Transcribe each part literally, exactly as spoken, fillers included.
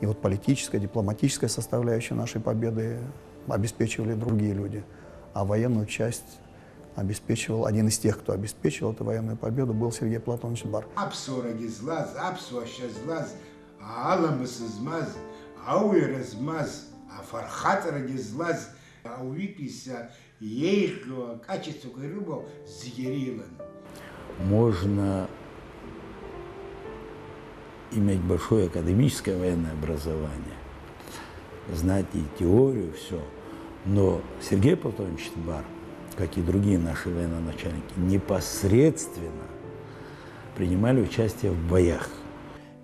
И вот политическая, дипломатическая составляющая нашей победы обеспечивали другие люди, а военную часть обеспечивал, один из тех, кто обеспечивал эту военную победу, был Сергей Платонович Дбар. Аԥсуарагьы злаз, аԥсуашьа злаз, аламыс змаз, ауаҩра змаз, афырхаҵарагьы злаз, ауаҩытәыҩса еиӷьу акачествақәа ирымоу зегьы ирылан. Можно иметь большое академическое военное образование, знать и теорию, все. Но Сергей Платонович Дбар, как и другие наши военноначальники, непосредственно принимали участие в боях.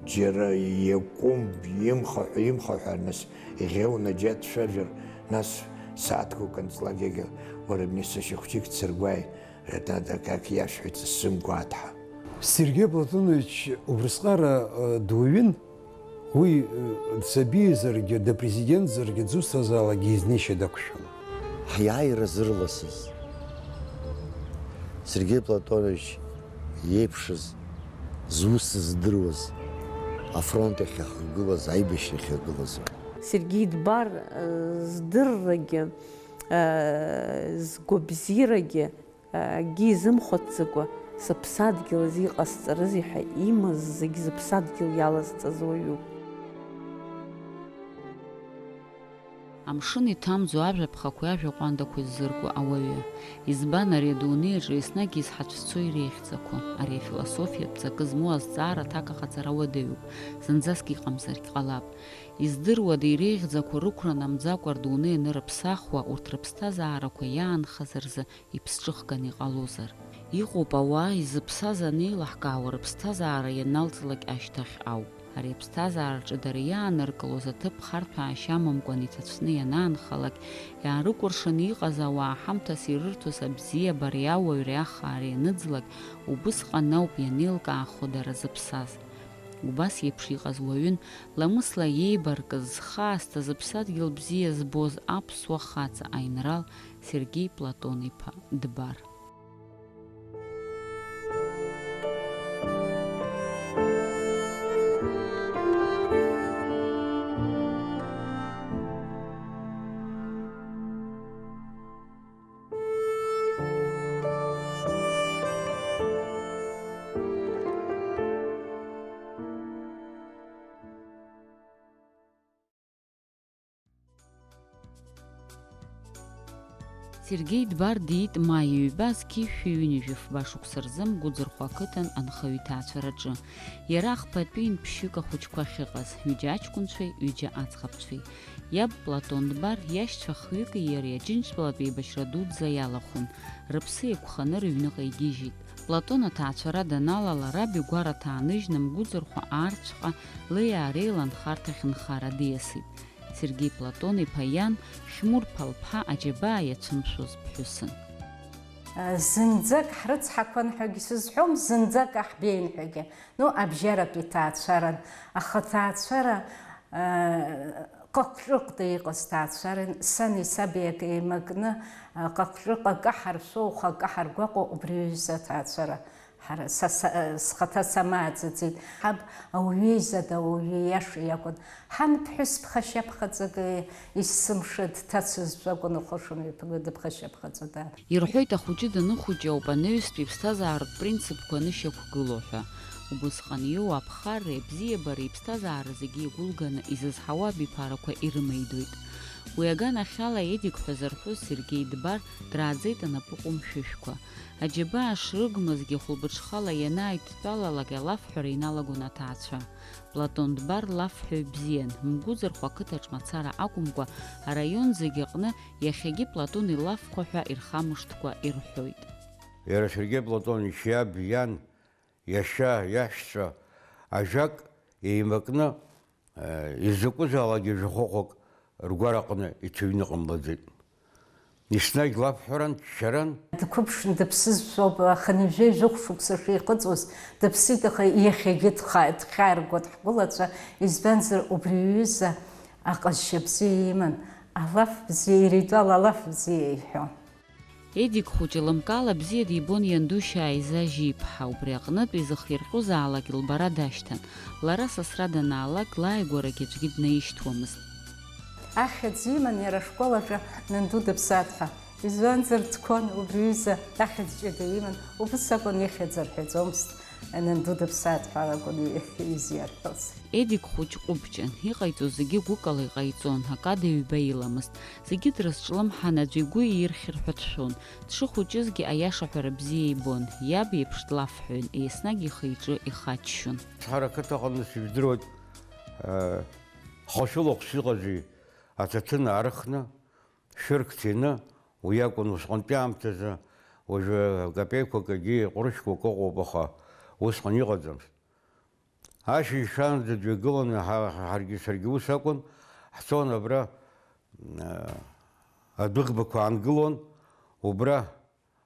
Џьара иакәым имхаҳәа, имхаҳәа, нас иӷьеҩ наџьа дцәажәар, нас сааҭк концлагерь, уара, мне сашьа хәҷык дсыргәааит, это, это как иашәҳәеит, сымгәаҭҳа. Сергей Платонович убрысҟара, э, дуаҩын, уи, э, дсабиазаргьы, дыпрезидентзаргьы, дзусҭазаалакгьы изнеишьа дақәшәон. Ҳиааира зырласыз, Сергеи Платонович иеиԥшыз, зус здыруаз, афронт иахьахагылаз, аибашьра иахьагылаз. Сергеи Дбар, э, здыррагьы, э, згәабзиарагьы, акгьы изымхәыцӡакәа, сыԥсадгьыл азы иҟасҵарызеи ҳәа имаз зегь зыԥсадгьыл иалазҵаз уаҩуп. Амшын иҭамӡо ажәаԥхақәеи ажәа ҟәандақәеи ззырку ауаҩы. Избан ари адунеи аҿы еснагь изҳацәцо иреиӷьӡақәо? Ари афилософиатә ҵакы змоу азҵаара аҭак аҟаҵара уадаҩуп, зынӡаск иҟамзаргь ҟалап. Издыруада, иреиӷьӡақәа рықәра намӡакәа рдунеи анырыԥсахуа, урҭ рыԥсҭазаарақәа иаанхаз рзы иԥсҿыхганы иҟалозар? Иҟоуп ауаа изыԥсаз анеилаҳкаауа рыԥсҭазаара ианалҵлак ашьҭахь ауп. Ари аԥсҭазаараҿы дара иааныркылоз аҭыԥ харҭәаашьа амамкәан иҭацәны ианаанхалак, иаарыкәыршаны иҟаз ауаа ҳамҭас ирырҭоз абзиабареи ауаҩреи ахаареи аныӡлак, убысҟан ауп ианеилкаахо дара зыԥсаз. Убас еиԥш иҟаз уаҩын, ламысла иеибаркыз, зхы аасҭа зыԥсадгьыл бзиа збоз аԥсуа хаҵа аинрал Сергеи Платон-иԥа Дбар. Сергеи Дбар диит маи ҩба зқьи шәи ҩынҩажәи фба шықәса рзы Мгәыӡырхәа ақыҭан анхаҩы иҭаацәараҿы. Иара ахԥатәиин ԥшьҩык ахәыҷқәа ахьыҟаз, ҩыџьа аҷкәынцәеи ҩыџьа аӡӷабцәеи. Иаб Платон Дбар иашьцәа хҩыки иареи Аџьынџьтәылатә еибашьра дуӡӡа иалахәын, рыԥсы еиқәханы рыҩныҟа игьежьит. Платон аҭаацәара даналала, раб игәараҭа ааныжьны Мгәыӡырхәа аарцәҟа леиаареи ланхарҭахь нхара диасит. Сергеи Платон-иԥа иан Хьмурԥа лԥа аџьабаа иацәымшәоз ԥҳәысын. Зынӡак ҳрыцҳақәан ҳәагьы сызҳәом, зынӡак аҳбеин ҳәагьы. Ну, абжьаратәи ҭаацәаран, аха ҭаацәара, э, Ҟаҟҿыҟда иҟаз ҭаацәаран, сани саби акы еимакны, э, Ҟаҟҿыҟ акы ҳаршәо, ухы акы ҳаргәаҟуа, убри ҩыза аҭаацәара. Ҳара, са, са, схаҭа самааӡаӡеит. Ҳаб ауаҩы изада, ауаҩы иаша иакәын. Ҳан ԥҳәыс ԥхашьа ԥхаҵакы исымша дҭацызшәа акәын, лхы шымҩаԥгоу дыԥхашьа ԥхаҵо даан. Ирҳәоит, ахәыҷы даныхәыҷы ауп анаҩстәи иԥсҭазааратә принципқәа анышьақәгылоу ҳәа. Убысҟан иоуа аԥхарреи абзиабареи иԥсҭазаара зегьы иагәылганы изызҳауа абиԥарақәа ирымеидоит. Уи аганахьала Едик ҳәа зырҳәоз Сергеи Дбар драаӡеит анапы ҟәымшәышәқәа. Аџьабаа шрыгмызгьы, хәылбыҽхала ианааидтәалалак алафҳәара иналагон аҭаацәа. Платон Дбар лафҳәаҩ бзиан, Мгәыӡырхәа ақыҭаҿ мацара акәымкәа, араион зегь аҟны иахьагьы Платон илафхәа ҳәа ирхамышҭкәа ирҳәоит. Иара Сергеи Платонович иаб, иан, иашьа, иашьцәа ажәак еимакны, э, изакәызаалакгьы жәохәҟәак ргәараҟны иҭыҩны ҟамлаӡеит. Еснагь лафҳәаран, ччаран. Дқәыԥшны дыԥсызшәоуп, аха ҩажәи жәохә шықәса шихыҵуаз дыԥсит, аха иахьагьы дха-, дхьааргоит ҳгәылацәа, избанзар, убри иҩыза аҟазшьа бзиа иман, алаф бзиа, иара итәала алаф бзиа иҳәон. Едик хәыҷы лымкаала бзиа дибон ианду Шьааиза Жьиԥҳа, убри аҟнытә изыхирҟьозаалак илбара дашьҭан. Лара сасра данаалак, лааигәарагь аӡәгьы днаишьҭуамызт. Ахьӡ иман иара ашкол аҿы Нанду дыԥсаат ҳәа. Избанзар, дқәан убри аҩыза, ахьӡ ҷыда иман, убыс акәын ихьӡ рҳәаӡомызт Нанду дыԥсаат ҳәа акәын изиарҳәоз. Едик хәыҷ ҟәыбҷан, иҟаиҵо зегьы гәыкала иҟаиҵон, акада ҩба иламызт. Зегьы дрызҿлымҳан, аӡәы игәы иирхьыр ҳәа дшәон. Дшыхәыҷызгьы аиаша ҳәара бзиа ибон, иаб иеиԥш длафҳәаҩын, еснагь ихы-иҿы ихаччон. Ҳара ақыҭа аҟны сыжәдыруеит, э, хәашәылахә шыҟази, аҭаҭын аарыхны, шәырк ҭины, уи акәын усҟантәи аамҭазы, уажәы капеиқәак егьи ҟәрышьқәак ыҟоуп, аха усҟан иҟаӡамызт. Ашьыжь шаанӡа дҩагыланы, ҳа-, ҳаргьы саргьы ус акәын, ҳцон абра, а, адәыӷбақәа аангылон, убра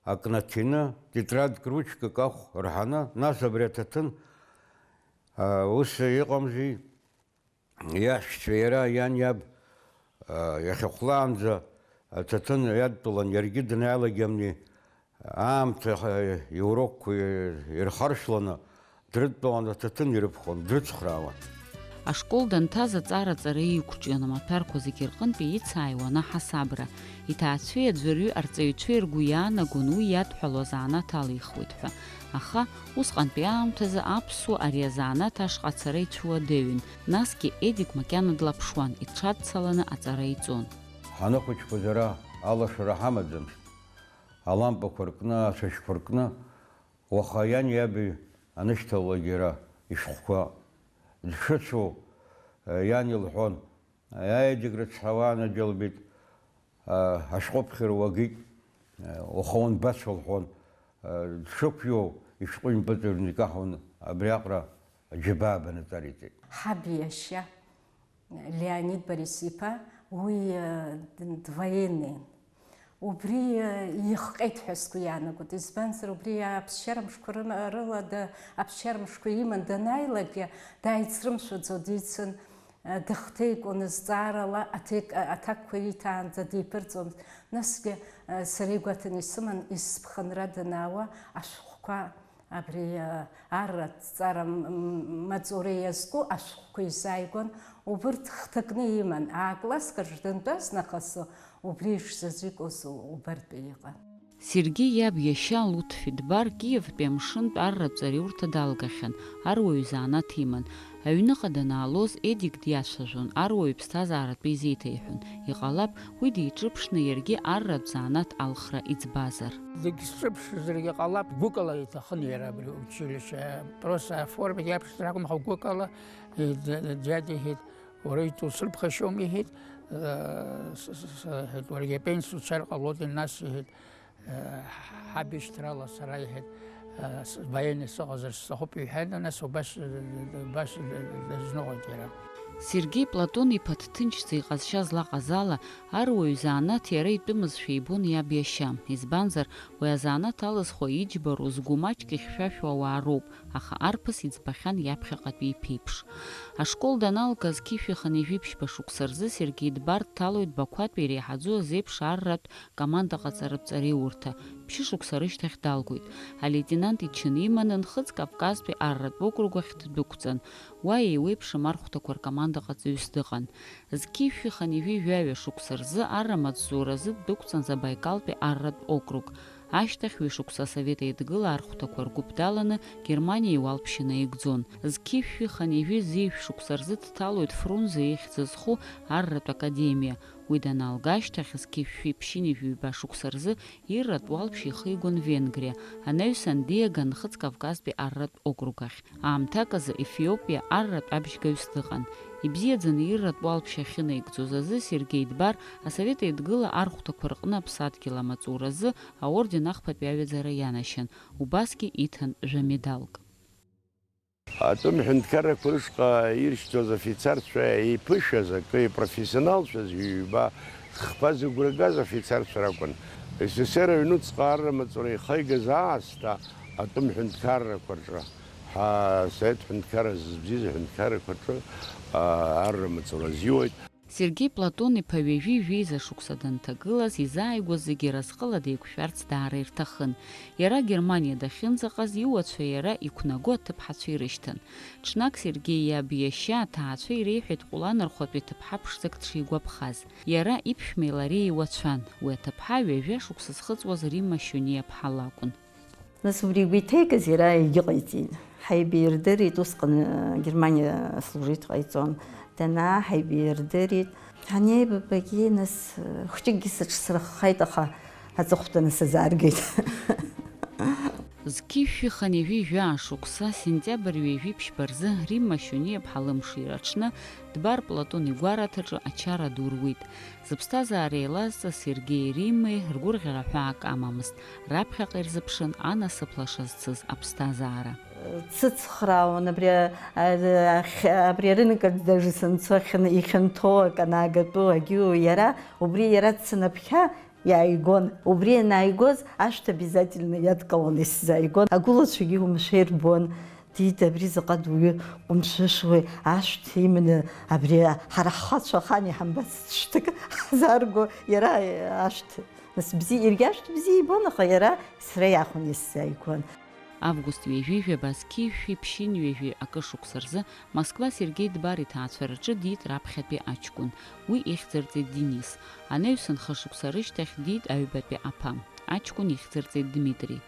акнаҭины, тетрадк, ручкак ахә рҳаны, нас абри аҭаҭын, а, ус иҟамзи, иаҳәшьцәа иара иан иаб, а, иахьахәлаанӡа аҭаҭын иадтәалан, иаргьы данааилак амни, аамҭа, ҳа, иурокқәа ирхаршәланы дрыдтәалан, аҭаҭын ирыԥхон, дрыцхраауан. Ашкол данҭаз аҵара-ҵара иқәҿион, амаҭәарқәа зегьы рҟынтәи ицааиуан аҳасабра. Иҭаацәеи аӡәырҩы арҵаҩцәеи ргәы иаанагон уи иадҳәалоу азанааҭ алихуеит ҳәа. Аха, усҟантәи аамҭазы аԥсуа ари азанааҭ ашҟа ацара ицәуадаҩын, насгьы Едик макьана длаԥшуан, иҽадцаланы аҵара иҵон. Ҳаныхәыҷқәаз ара алашара ҳамаӡамызт. Алампақәа ркны, ацәашьқәа ркны, уаха иани иаби анышьҭалалак иара ишәҟәқәа дшыцәоу, э, иан илҳәон, Едик рыцҳауа анаџьалбеит, э, ашәҟәыԥхьара уагеит, э, уаха уанбацо лҳәон, э, дшықәиоу ишәҟәы импыҵыҩрны икаҳауан, абриаҟара аџьабаа банаҵариҵеит. Ҳаб иашьа. Леонид Борис-иԥа, уи, э, д-, двоенный. Убри, э, ихҟьеит ҳәа сгәы иаанагоит. Избанзар, убри аԥсшьара мшқәа рыма-, рыла да-, аԥсшьара мшқәа иман данааилакгьы, дааицрымшәаӡо дицын, э, дыхҭеикуан зҵаарала, аҭек-, аҭакқәа иҭаанӡа диԥырҵуамызт. Насгьы, э, сара игәаҭаны исыман, исԥхынра данаауа, ашәҟәқәа Абри, а, арратә ҵара м-, м-, маҵура иазку ашәҟәқәа изааигәан, убырҭ хҭакны иман, аа-класск аҿы дантәаз нахыс убри ишзазикуаз убартә иҟан. Сергеи иаб иашьа Луҭфи Дбар Киевтәи амшынтә арратә ҵараиурҭа далгахьан, аруаҩ занааҭ иман. Аҩныҟа данаалоз Едик диацәажәон, аруаҩ иԥсҭазааратәы изеиҭеиҳәон. Иҟалап, уи диҿыԥшны иаргьы арратә занааҭ алхра иӡбазар. Зегь зҿыԥшызаргьы ҟалап, гәыкала иҭахын иара абри училище, просто аформа иаԥшызар акәым, аха гәыкала, э, д-, диадиҳәеит, уара итәы усырԥхашьом, иҳәеит, э, с-, с-, с-, иҳәеит, уаргьы апенсиа уцар ҟалоит, нас, иҳәеит, э, ҳаб ишьҭрала сара, иҳәеит, э, с-, военный сыҟазар сҭахуп, иҳәан, нас убас, э, убас, э, дазныҟәеит иара. Сергеи Платон-иԥа дҭынчӡа иҟазшьа злаҟаз ала, аруаҩ занааҭ иара итәымызшәа ибон иаб иашьа. Избанзар, уи азанааҭ алызхуа иџьбароу згәы маҷк ихьшәашәоу ауаа роуп, аха арԥыс иӡбахьан иаԥхьаҟатәи иԥеиԥш. Ашкол даналга зқьи жәшәи хынҩажәи ԥшьба шықәса рзы Сергеи Дбар дҭалоит Бақәатәи иреиҳаӡоу азеиԥш арратә командаҟаҵаратә ҵараиурҭа, ԥшьышықәса рышьҭахь далгоит. Алеитенант ичын иманы Нхыҵ Кавказтәи арратә округ ахь ддәықәҵан. Уа еиуеиԥшым архәҭақәа ркомандаҟаҵаҩыс дыҟан. Зқьи жәшәи хынҩажәи жәаҩа шықәса рзы арра маҵзуразы ддәықәҵан Забаикалтәи арратә округ. Ашьҭахь ҩышықәса Асовет Еидгыла архәҭақәа ргәыԥ даланы Германиа иуалԥшьа наигӡон. Зқьи жәшәи хынҩажәи зеижә шықәса рзы дҭалоит Фрунзе ихьӡ зху арратә академиа. Уи даналга ашьҭахь, зқьи жәшәи ԥшьынҩажәи ҩба шықәса рзы ирратә уалԥшьа ихигон Венгриа, анаҩсан диаган Нхыҵ Кавказтәи арратә округ ахь. Аамҭак азы Ефиопиа арратә абжьгаҩыс дыҟан. Ибзиаӡаны ирратә уалԥшьа ахьынаигӡоз азы Сергеи Дбар Асовет Еидгыла архәҭақәа рҟны аԥсадгьыл амаҵуразы аорден ахԥатәи аҩаӡара ианашьан, убасгьы иҭан жәамедалк. Атәым ҳәынҭқаррақәа рышҟа иршьҭуаз афицарцәа еиԥышәаз акы, ипрофессионалцәаз ҩба, хԥа зыгәра газ афицарцәа ракәын. С С С Р аҩнуҵҟа арра маҵура ихаигаз аасҭа атәым ҳәынҭқаррақәа рҿы, ҳа, Совет ҳәынҭқарра зызбзиаз аҳәынҭқаррақәа рҿы, а, арра маҵура азиуеит. Сергеи Платон-иԥа ҩажәи жәеиза шықәса данҭагылаз, изааигәаз зегьы разҟыла деиқәшәарц даара ирҭахын. Иара Германиа дахьынӡаҟаз, иуацәа иара иқәнаго аҭыԥҳацәа ирышьҭан. Ҽнак Сергеи иаб иашьа аҭаацәа иреиҳәеит Ҟәланырхәатәи ҭыԥҳа ԥшӡак дшигәаԥхаз. Иара иԥшәмеи лареи еиуацәан. Уи аҭыԥҳа ҩажәа шықәса зхыҵуаз Римма Шьониа-ԥҳа лакәын. Нас убри игәы иҭеикыз иара егьыҟаиҵеит. Ҳаибаирдырит, усҟан, э, Германиа служит ҟаиҵон. Данааҳаибаирдырит. Ҳанеибабагьы, нас, э, хәҷыкгьы сыҽсырххеит, аха аҵыхәтәаны сазааргеит. Зқьи шәи хынҩажәи жәаа шықәса, сентиабр ҩажәи ԥшьба рзы, Римма Шьониа-ԥҳа лымшира аҽны, Дбар Платон игәараҭаҿы ачара ду руит. Зыԥсҭазаара еилазҵаз Сергеи Риммеи ргәырӷьара ҳәаак амамызт, раԥхьаҟа ирзыԥшын анасыԥ лаша зцыз аԥсҭазаара. Дсыцхраауан абри, а, ахь-, абри арынкаҿ даже санцо ахьын-, ихьанҭоу акы анаагатәу агьу, иара, убри иара дсанаԥхьа иааигон. Убри ианааигоз ашәҭ обязательно иадкыланы исзааигон. Агәылацәагьы умшәа ирбон. Диит, абри заҟа дуаҩы ҟәымшәышуеи, ашәҭ иманы, абри ҳара ҳхацәа ахаан иҳамбацт шәҭык ҳзаарго, иара ашәҭ. Нас бзиа, иаргьы ашәҭ бзиа ибон, аха иара сара иахәаны исзааигон. Август ҩажәи жәаба зқьи шәи ԥшьынҩажәи акы шықәса рзы Москва Сергеи Дбар иҭаацәараҿы диит раԥхьатәи аҷкәын. Уи ихьӡырҵеит Денис. Анаҩсан хышықәса рышьҭахь диит аҩбатәи аԥа. Аҷкәын ихьӡырҵеит Дмитри.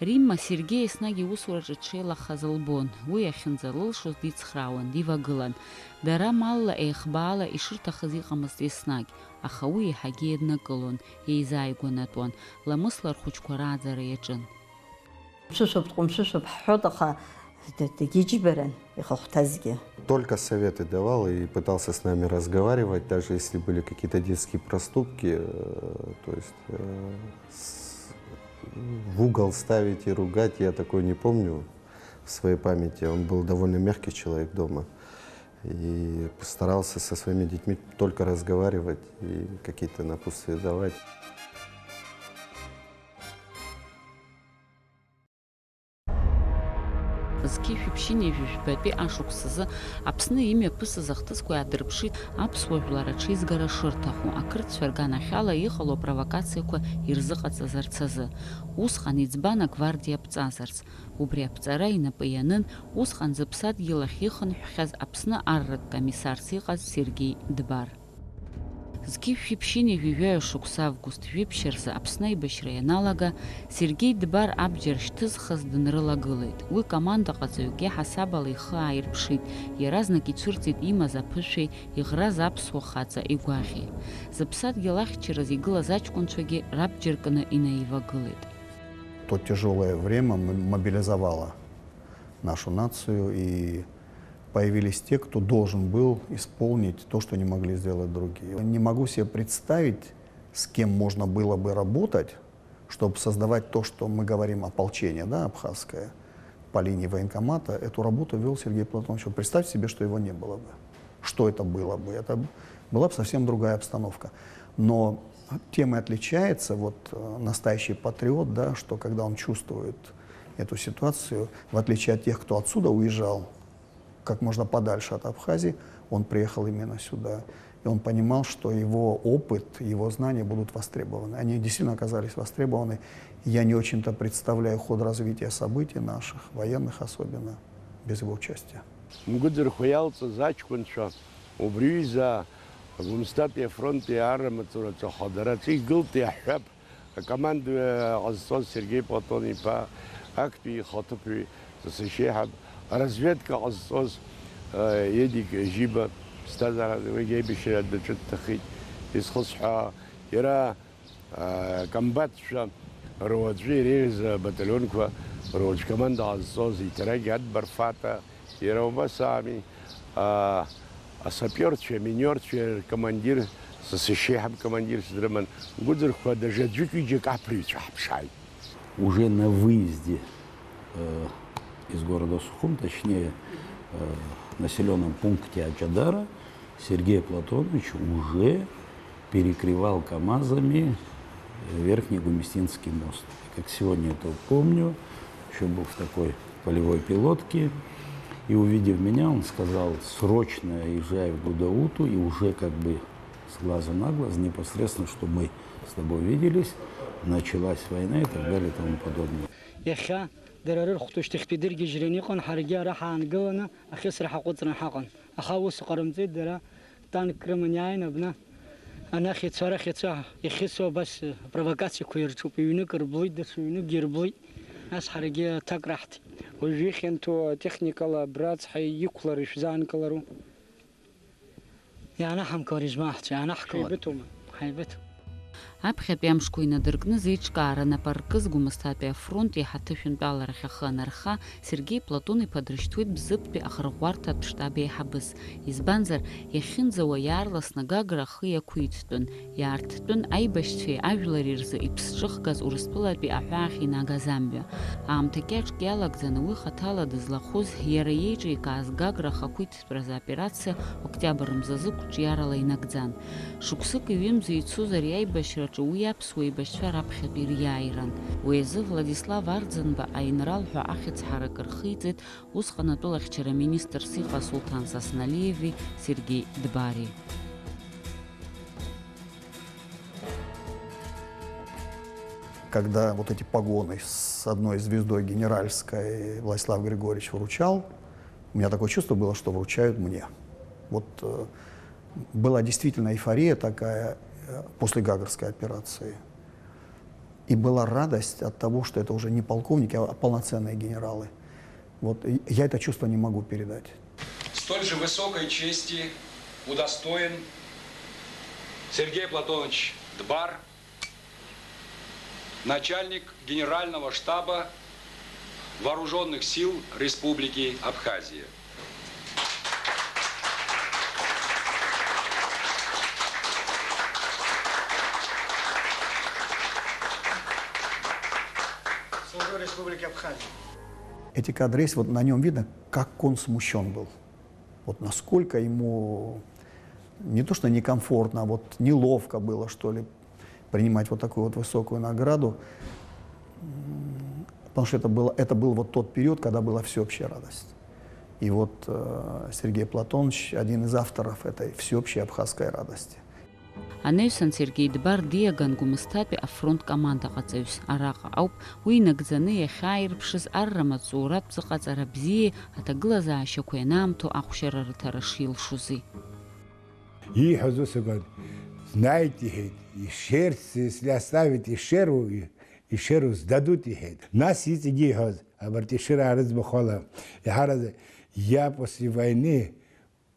Римма Сергеи еснагь иусураҿы дшеилахаз лбон. Уи иахьынӡалылшоз дицхраауан, дивагылан. Дара малла, еихбаала ишырҭахыз иҟамызт еснагь, аха уи еиҳагьы еиднакылон, еизааигәанатәуан, ламысла рхәыҷқәа рааӡара иаҿын. Ԥшышәоуп, дҟәымшәышәуп ҳҳәот, аха д-, дагьыџьбаран ихахәҭазгьы. Только советы давал и пытался с нами разговаривать, даже если были какие-то детские проступки, э, то есть, э, с-, в угол ставить и ругать, я такое не помню в своей памяти. Он был довольно мягкий человек дома и старался со своими детьми только разговаривать и какие-то напутствия давать. Зқьи шәи ԥшьынҩажәи жәбатәи ашықәсазы Аԥсны имҩаԥысыз ахҭысқәа иаадырԥшит аԥсуа жәлар аҽеизгара шырҭаху, ақырҭцәа рганахьала иҟало апровокациақәа ирзыҟаҵазарц азы. Усҟан иӡбан агвардиа аԥҵазарц. Убри аԥҵара инапы ианын усҟан зыԥсадгьыл ахь ихынҳәхьаз Аԥсны арратә комиссарс иҟаз Сергеи Дбар. Зқьи шәи ԥшьынҩажәи жәаҩа шықәса август жәиԥшь рзы Аԥсны аибашьра ианалага, Сергеи Дбар абџьар шьҭызхыз дынрылагылеит. Уи командаҟаҵаҩык иаҳасабала ихы ааирԥшит, иаразнак ицәырҵит имаз аԥышәеи иӷраз аԥсуа хаҵа игәаӷьи. Зыԥсадгьыл ахьчараз игылаз аҷкәынцәагьы рабџьар кны инаивагылеит. То тяжёлое время м-, мобилизовало нашу нацию, и появились те, кто должен был исполнить то, что не могли сделать другие. Не могу себе представить, с кем можно было бы работать, чтобы создавать то, что мы говорим, ополчение, да, абхазское, по линии военкомата. Эту работу вёл Сергей Платонович. Вот представьте себе, что его не было бы. Что это было бы? Это б-, была бы совсем другая обстановка. Но тем и отличается вот, э, настоящий патриот, да, что когда он чувствует эту ситуацию, в отличие от тех, кто отсюда уезжал как можно подальше от Абхазии, он приехал именно сюда. И он понимал, что его опыт, его знания будут востребованы. Они действительно оказались востребованы. Я не очень-то представляю ход развития событий наших, военных особенно, без его участия. Мгәыӡырхо иалҵыз аҷкәынцәа убри ҩыза Гәымсҭатәи афронти аррамаҵураҿы ахадара аҿы игылт иаҳҳәап, акомандуа ҟазҵоз Сергеи Платон-иԥа, актәи ихаҭыԥуаҩ, ҵысышьеиҳаб, аразведка ҟазҵоз, э, Едик Жьиба, ԥсҭазаара уигьы аибашьра даҿы дҭахеит, изхысҳәаауа, иара Акомбатцәа руаӡәы иреиӷьыз абаталионқәа руаӡә команда ҟазҵоз, иҭарагь Адбар Фата, иара убас ами, а, асапиорцәеи аминиорцәеи ркомандир, са сашьеиҳаб командирс дрыман, гәыӡырхәа даже аӡәык-ҩыџьак аԥырҩцәа ҳаԥшааит. Уже на выезде, э, из города Сухум, точнее, э, в населённом пункте Ачадара, Сергей Платонович уже перекрывал КамАЗами Верхний Гумистинский мост. И как сегодня это помню, ещё был в такой полевой пилотке. И увидев меня, он сказал: «Срочно езжай в Гудауту», и уже как бы с глазу на глаз, непосредственно, что мы с тобой виделись, началась война и так далее и тому подобное. Иахьа дара рырхәҭоушьҭахьтәи дыргьежьраны иҟан, ҳаргьы ара ҳаангыланы ахьысра ҳаҟәыҵран ҳаҟан. Аха аус ҟарымҵеит дара. Танк рыман иааин абна, анахь ицо, арахь ицо, иахьысу абас, э, провокациақәа ирҿуп, ҩнык рблит, даҽа ҩныкгьы ирблит, нас ҳаргьы аҭак раҳҭеит. Уажәы ихьанҭоу атехникала абра ацҳа иқәлар ишәзаанкылару? Иаанаҳамкылар ижәмаҳцәеи, иаанаҳкылар. Ҳаибыҭоума? Ҳаибыҭоуп. Аԥхьатәи амшқәа инадыркны зеиҿкаара нап аркыз Гәымсҭатәи афронт иаҳа ҭышәынтәаларахь ахы анарха, Сергеи Платон-иԥа дрышьҭуеит Бзыԥтәи ахырӷәӷәарҭатә штаб еиҳабыс. Избанзар, иахьынӡауа иаарласны Гагра ахы иақәиҭтәын, иаарттәын аибашьцәеи ажәлари рзы иԥсҿыхгаз Урыстәылатәи аҳәаахь инагаз амҩа. Аамҭа кьаҿк иалагӡаны уи хаҭала дызлахәыз, иара иеиҿикааз Гагра ахақәиҭтәразы аоперациа октиабр мзазы қәҿиарала инагӡан. Шықәсыки ҩымзи ицоз ари аибашьраҿы уи аԥсуа еибашьцәа раԥхьатәи риааиран. Уи азы Владислав Арӡынба аинрал ҳәа ахьӡ ҳарак рхиҵеит усҟан атәылахьчара министрс иҟаз Сулҭан Сасналиеви Сергеи Дбари. Когда вот эти погоны с одной звездой генеральской Владислав Григорьевич вручал, у меня такое чувство было, что вручают мне. Вот, э, была действительно эйфория такая, э, после Гагрской операции. И была радость от того, что это уже не полковники, а полноценные генералы. Вот, и я это чувство не могу передать. Столь же высокой чести удостоен Сергей Платонович Дбар, начальник Генерального штаба Вооружённых сил Республики Абхазия. Служу Республике Абхазия. Эти кадры есть, вот на нём видно, как он смущён был. Вот насколько ему не то что некомфортно, а вот неловко было, что ли, принимать вот такую вот высокую награду. М, потому что это было, это был вот тот период, когда была всеобщая радость. И вот, э, Сергей Платонович один из авторов этой всеобщей абхазской радости. Анаҩсан Сергеи Дбар диаган Гәымсҭатәи афронт командаҟаҵаҩс. Араҟа ауп уи инагӡаны иахьааирԥшыз арра маҵзуратә ҵыҟаҵара бзиеи аҭагылазаашьақәа ианаамҭоу ахәшьара рыҭара шилшози. Ииҳәоз ус акәын, знаете, иҳәеит, ишерц, если оставить ишеру, ишеру сдадут, иҳәеит. Нас иҵегь ииҳәоз, абарҭ ишераа рыӡбахә ала, иаҳараӡак, я после войны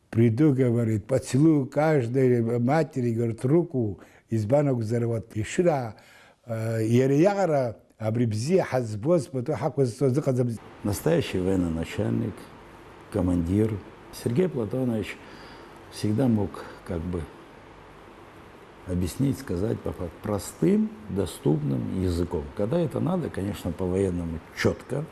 приду, говорит, поцелую каждой матери, говорит, руку, избан акәзар, вот, ишераа, э, иара иаҟара абри бзиа ҳазбоз, пату ҳақәызҵоз ыҟаӡам. Настоящий военноначальник, командир. Сергей Платонович всегда мог как бы объяснить, сказать по, по простым, доступным языком. Когда это надо, конечно, по-военному чётко.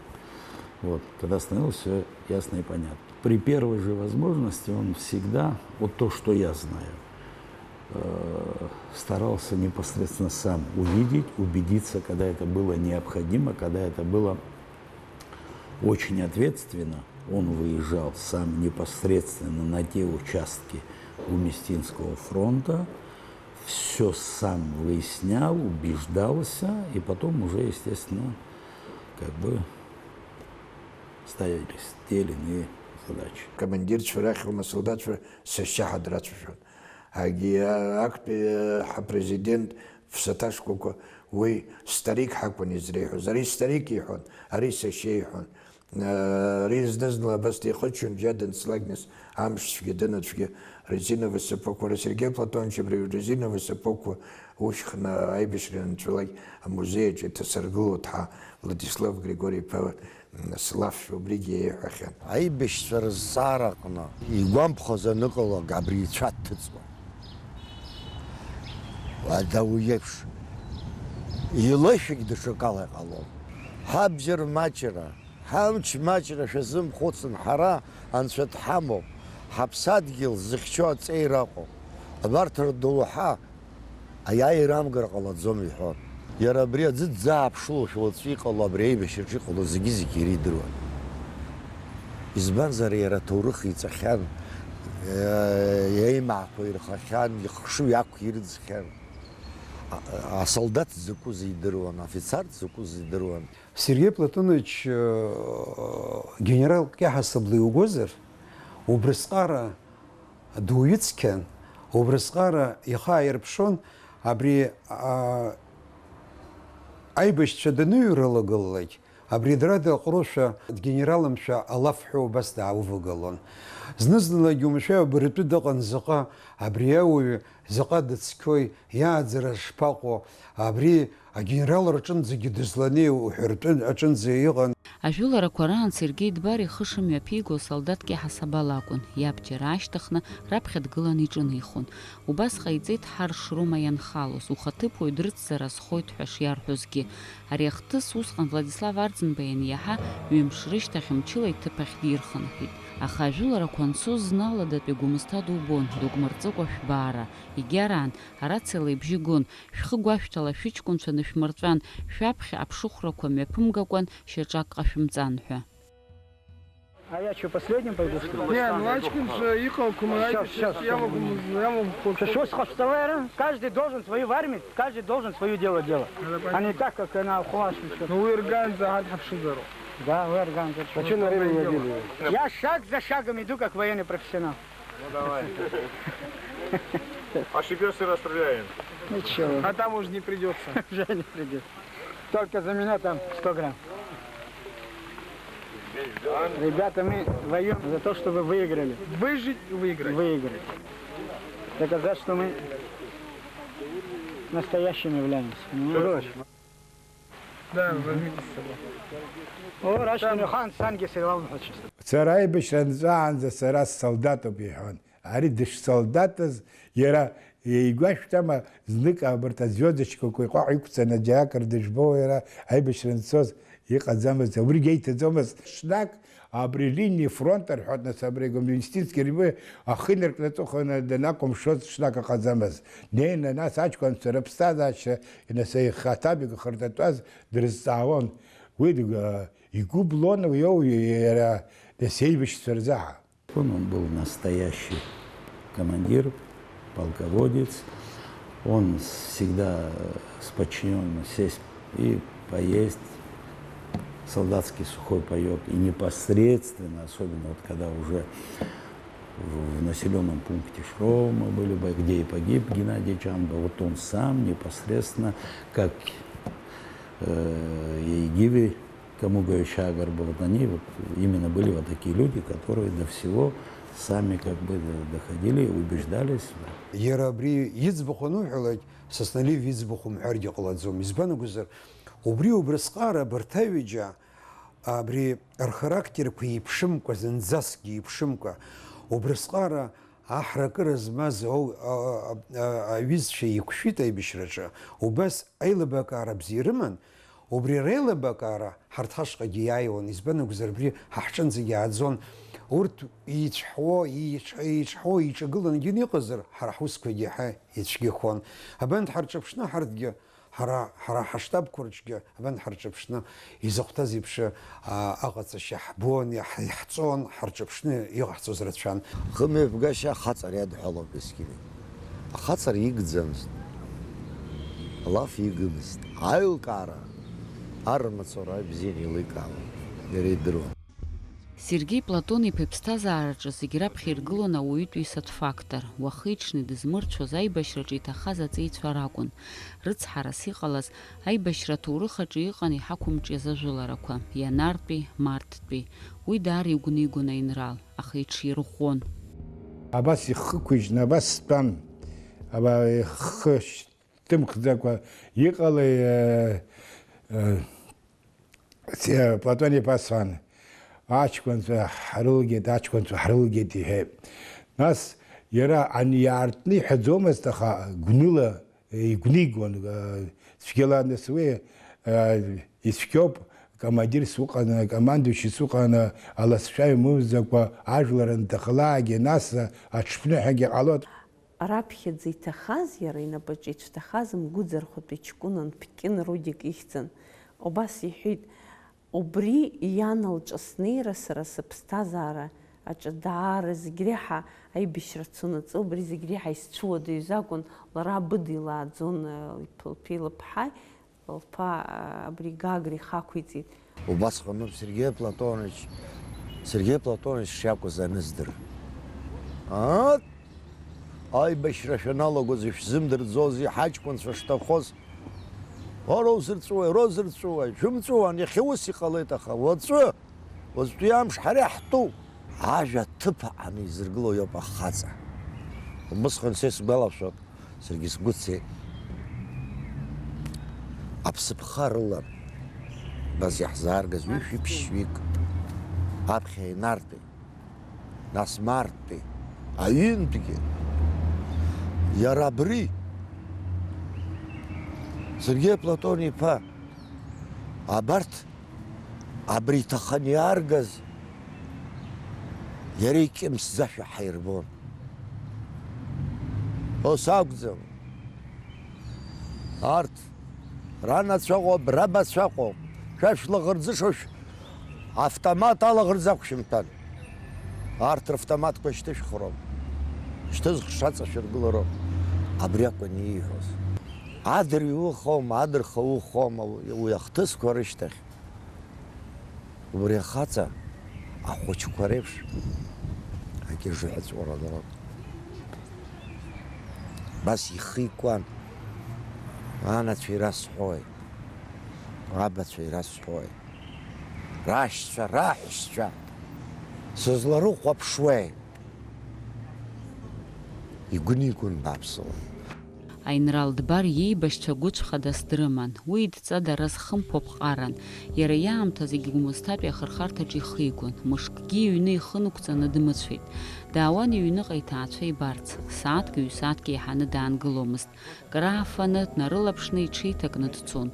Вот, когда становилось всё ясно и понятно. При первой же возможности он всегда, вот то, что я знаю, э, старался непосредственно сам увидеть, убедиться, когда это было необходимо, когда это было очень ответственно. Он выезжал сам непосредственно на те участки Гумистинского фронта, всё сам выяснял, убеждался, и потом уже, естественно, как бы ставились те или иные задачи. Командирцәа рахь ума солдатцәа сашьа ҳадрацәажәон. Егьи актәи ҳапрезидент ԥсаҭашкәакәа уи старик ҳакәын изреиҳәоз. Ари старик иҳәон, ари сашьа иҳәон. Ари зны-зынла абас деихыччон, џьа данцлак, нас амшцәгьа, дынацәгьа, резиновый сапог. Уара, Сергей Платонович, абри резиновый сапогқәа ушьхны аибашьра анцәалак амузеи аҿы иҭасыргыло ҭҳа, Владислав Григори-иԥа. Слафшәа убригьы еиҳәахьан. Аибашьцәа рызҵаара аҟны игәамԥхаз аныҟалак абри ицәа дҭыҵуан. Ада уи еиԥш илышәагь даҽакала иҟалом. Ҳабџьар маҷра, ҳамч маҷра шәазымхәыцын, ҳара Анцәа дҳамоуп, ҳаԥсадгьыл зыхьчо аҵеира ыҟоуп. Абарҭ рдоуҳа Аиааира амгар ҟалаӡом, иҳәон. Иара абри аӡы дзааԥшылошәа уаҵәы иҟало, абри аибашьраҿы иҟало зегьы-зегьы иара идыруан. Избанзар, иара аҭоурых иҵахьан, еимаақәа ирхахьан, ихшыҩ ақәирӡхьан. А-, асолдаҭ закәыз идыруан, афицарт закәыз идыруан. Сергеи Платонович, э, генерал кьаҳасабла иугозар, убрысҟара дуаҩы цқьан, убрысҟара ихы ааирԥшуан, абри, а, аибашьцәа даныҩрылагылалак, абри дара дыҟәрошәа, дгенералымшәа алаф ҳәа убас дааивагылон. Зны-зынлагьы умшәа абыржәтәы дыҟан, заҟа абри ауаҩы, заҟа дыцқьои, иааӡара шԥаҟоу, абри агенерал рҿынӡагьы дызланеи уҳәартәы аҿынӡа иҟан. Ажәыларақәа раан Сергеи Дбар ихы шымҩаԥиго солдаҭ кьаҳасабала акәын, иабџьар аашьҭыхны раԥхьа дгыланы иҿынеихон. Убас ҟаиҵеит Ҳарш Рома ианхалоз, ухаҭыԥуаҩ дрыцзар азхоит ҳәа шиарҳәозгьы. Ари ахҭыс усҟан Владислав Арӡынба ианиаҳа, ҩымш рышьҭахь мчыла иҭыԥ ахь дирхынҳәит. Аха ажәыларақәа анцоз зны аладатәи Гәымсҭа дубон, дугмырҵыкәа шәбаара. Егьараан, арациала ибжьы гон, шәхы гәашәҭала, шәыҷкәынцәа нышәмырҵәан, шәаԥхьа аԥшыхәрақәа мҩаԥымгакәан, шьаҿак ҟашәымҵан ҳәа. А я что, последним пойду, что ли? Не, ну, аҷкәынцәа иҟоу, Сейчас, сейчас. Я могу, я могу. Что, что схош, Валера? Каждый должен свою в армии, каждый должен свое дело делать. А не так, как на Хуаш. Ну, уи рганӡа ҳарҭ ҳаԥшызароуп. Да, уи рганӡа. А что на время не били? Я шаг за шагом иду, как военный профессионал. Ну, давай. Ошибёшься, расстреляем. Ничего. А там уже не придётся. Уже не придётся. Только за меня там сто грамм. Ребята, мы воюем за то, чтобы выиграли. Выжить и выиграть. Выиграть. Доказать, что мы настоящими являемся. Понимаешь? Да, возьмите с собой. О, рашь, Там. Хан, санги, силам, хочешь. Сара аибашьра анҵәаанӡа сара ссолдатуп, иҳәон. Ари дышсолдатыз, иара игәашәҭама, знык абарҭ азвездочкақәа иҟәаҟ иқәҵаны џьаракыр дыжәбо, иара аибашьра анцоз иҟаӡамызт, убригьы иҭаӡомызт. Ҽнак абри линиа фронта рҳәоит, нас абри Гомельницкий рбы ахы инаркны аҵыхәан данакәымшоз ҽнак ыҟаӡамызт. Днеины, нас аҷкәынцәа рыԥсҭазаашьа, нас ихаҭабик ахырҵатәаз дрызҵаауан. Уи дг-, игәы блон, уи иоу, иара дасеибашьцәа рзаҳа. Он, он был настоящий командир, полководец. Он всегда с подчинёнными сесть и поесть солдатский сухой паёк. И непосредственно, особенно вот когда уже в, в населённом пункте Шрома были, бо-, где и погиб Геннадий Чанба, вот он сам непосредственно, как, э, Яйгиви, Кому Гавича Гарба, вот они вот именно были вот такие люди, которые до всего сами как бы д-, доходили, убеждались. Иара абри иӡбахә ануҳәалак, Соснолиев иӡбахә умҳәаргьы ҟалаӡом. Избан акәзар, убри убрысҟара абарҭ аҩыџьа, абри рхарактерқәа еиԥшымкәа, зынӡаскгьы еиԥшымкәа, убрысҟара аҳракыра змаз, оу, а, а, а, аҩызцәа еиқәшәеит аибашьраҿы, убас аилибакаара бзиа ирыман, убри реилибакаара ҳарҭ ҳашҟагьы иааиуан, избан акәзар, абри ҳа ҳҿынӡагьы ааӡон. Урҭ еицәҳауа, еиҿ-, еиҿҳауа, еиҿагылангьы иҟазар, ҳара ҳусқәагьы иаҳа ицәгьахон. Абанҭ ҳарҿыԥшны ҳарҭгьы Ҳара, ҳара ҳаштабқәа рҿгьы, абан ҳарҿыԥшны, изыхәҭаз еиԥш, а, аҟаҵашьа ҳбон, иаҳ-, иаҳҵон, ҳарҿыԥшны иҟаҳҵоз рацәан. Хымҩаԥгашьа ахаҵара иадҳәалоуп есқьынгьы. Ахаҵара игӡамызт, алаф игымызт. Аилкаара, армаҵура бзианы еиликаауан, иара идыруан. Сергеи Платон-иԥа иԥсҭазаараҿы зегь раԥхьа иргылон ауаҩытәыҩсатә фактор, уахи-ҽни дызмырцәоз аибашьраҿы иҭахаз аҵеицәа ракәын. Рыцҳарас иҟалаз, аибашьра аҭоурых аҿы иҟан иҳақәымҿиаз ажәыларақәа, ианартәи, марттәи. Уи даара игәнигон аинрал, аха иҽирӷәӷәон. Абас ихы ықәыжьны, абас стәан, аба-, ихы шьҭымхӡакәа иҟалеи, э, э, Платон-иԥа Сан, аҷкәынцәа ҳрылгеит, аҷкәынцәа ҳрылгеит, иҳәеит. Нас иара ани иаартны иҳәаӡомызт, аха гәныла игәнигон, э, цәгьала, нас уи, э, ицәгьоуп, командирс уҟаны, командующийс уҟаны, аласшәа имоуӡакәа ажәлар анҭахалаагьы, нас аҽԥныҳәагьы ҟалоит. Раԥхьаӡа иҭахаз, иара инапаҿы ицәҭахаз мгәыӡархәатәи ҷкәынан Ԥкьын Рудик ихьӡын. Убас иҳәеит, Убри иан лҿы снеира сара сыԥсҭазаара аҿы даара зегь реиҳа аибашьра цонаҵы, убри зегь реиҳа исцәыуадаҩыз акәын, лара абыда илааӡон, лԥа-, лԥеи лыԥҳаи, лԥа, абри Гагра ихы ақәиҵеит. Убасҟаноуп Сергеи Платонович, Сергеи Платонович шиакәыз аныздыр. Ааҭ! Аибашьра шәаналагоз ишәзымдырӡози, ҳаҷкәынцәа шҭахоз? Уара узырҵәуеи, уара узырҵәуеи? Шәымҵәуан, иахьа ус иҟалеит, аха уаҵәы, уаҵәтәи амш ҳара иаҳтәу, ажәа ҭыԥ аҟаны изыргыло иоуп ахаҵа. Убысҟан са исгәалашәоит, саргьы сгәы цеит. Аԥсыԥха рылан, абас иаҳзааргаз ҩышәи ԥшьҩык, аԥхьа инартәи. Нас марттәи, аҩынтәгьы, иара абри, Сергеи Платон-иԥа, абарҭ, абри иҭахын иааргаз, иара икьымсӡашәа ҳаирбон. Ус акәӡам. Арҭ ранацәа ыҟоуп, рабацәа ыҟоуп. Шәа шәлаӷырӡышоушәа автомат алаӷырӡ ақәшәымҭан. Арҭ равтоматқәа шьҭышәхроуп. Шьҭызх шаҵашәыргылароуп. Абри акәын ииҳәоз. Адырҩауха аума, адырхауха аума уи ахҭысқәа рышьҭахь? Убри ахаҵа ахәыҷқәа реиԥш акьыжыҳәа ҵәҟьарала абас ихы икуан. Анацәа ирасҳәои, абацәа ирасҳәои, рашьцәа, раҳәшьцәа сызларыхәаԥшуеи? Игәы никәын бааԥсыла. Аинрал Дбар иеибашьцәа гәыцә хадас дрыман, уи идҵа дара зхымԥо ԥҟаран. Иара иаамҭазы егьи Гәмысҭатәи ахырхарҭаҿы ихигон, мышкгьы иҩны ихы нықәҵаны дмыцәеит. Даауан иҩныҟа иҭаацәа ибарц, сааҭк-ҩ-сааҭк еиҳаны даангыломызт. Краафаны, днарылаԥшны иҽеиҭакны дцон.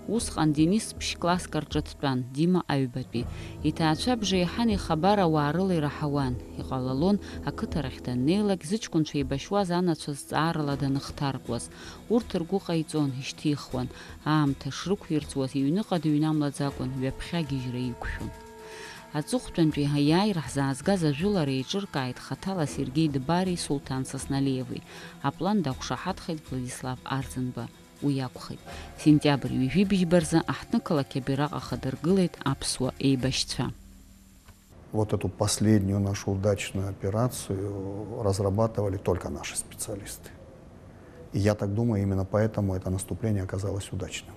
Усҟан Денис ԥшь-класск рҿы дтәан, Дима аҩбатәи. Иҭаацәа бжеиҳан ихабар ауаа рыла ираҳауан, иҟалалон, ақыҭарахь даннеилак, зыҷкәынцәа еибашьуаз анацәа зҵаарала даныхҭаркуаз. Урҭ ргәы ҟаиҵон, ишьҭихуан. Аамҭа шрықәирҵуаз иҩныҟа дыҩнамлаӡакәан, ҩаԥхьа агьежьра иқәшәон. Аҵыхәтәантәи аиааира ҳзаазгаз ажәылара еиҿыркааит хаҭала Сергеи Дбари Сулҭан Сасналиеви. Аплан дақәшаҳаҭхеит Владислав Арӡынба. Уи акәхеит, сентиабр ҩажәи бжьба рзы аҳҭнықалақь абираҟ ахадыргылеит аԥсуа еибашьцәа. Вот эту последнюю нашу удачную операцию разрабатывали только наши специалисты. И я так думаю, именно поэтому это наступление оказалось удачным.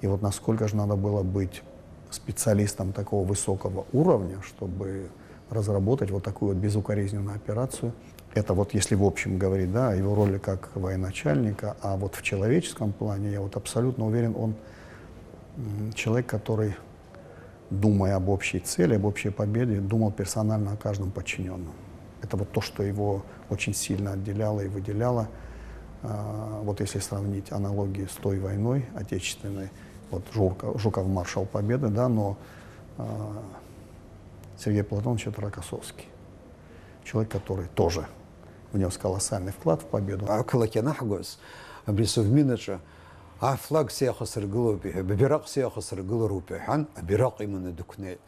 И вот насколько же надо было быть специалистом такого высокого уровня, чтобы разработать вот такую вот безукоризненную операцию. Это вот если в общем говорить, да, о его роли как военачальника, а вот в человеческом плане, я вот абсолютно уверен, он, м, человек, который, думая об общей цели, об общей победе, думал персонально о каждом подчинённом. Это вот то, что его очень сильно отделяло и выделяло. А, вот если сравнить аналогии с той войной отечественной, вот Жука-, Жуков маршал Победы, да, но, а, Сергей Платонович — это Рокоссовский. Человек, который тоже внёс колоссальный вклад в победу. Ақалақь анаҳгоз, абри Совмин аҿы афлаг сеихасыргылоуп иҳәа, абираҟ сеихасыргылароуп иҳәан, абираҟ иманы дықәнеит.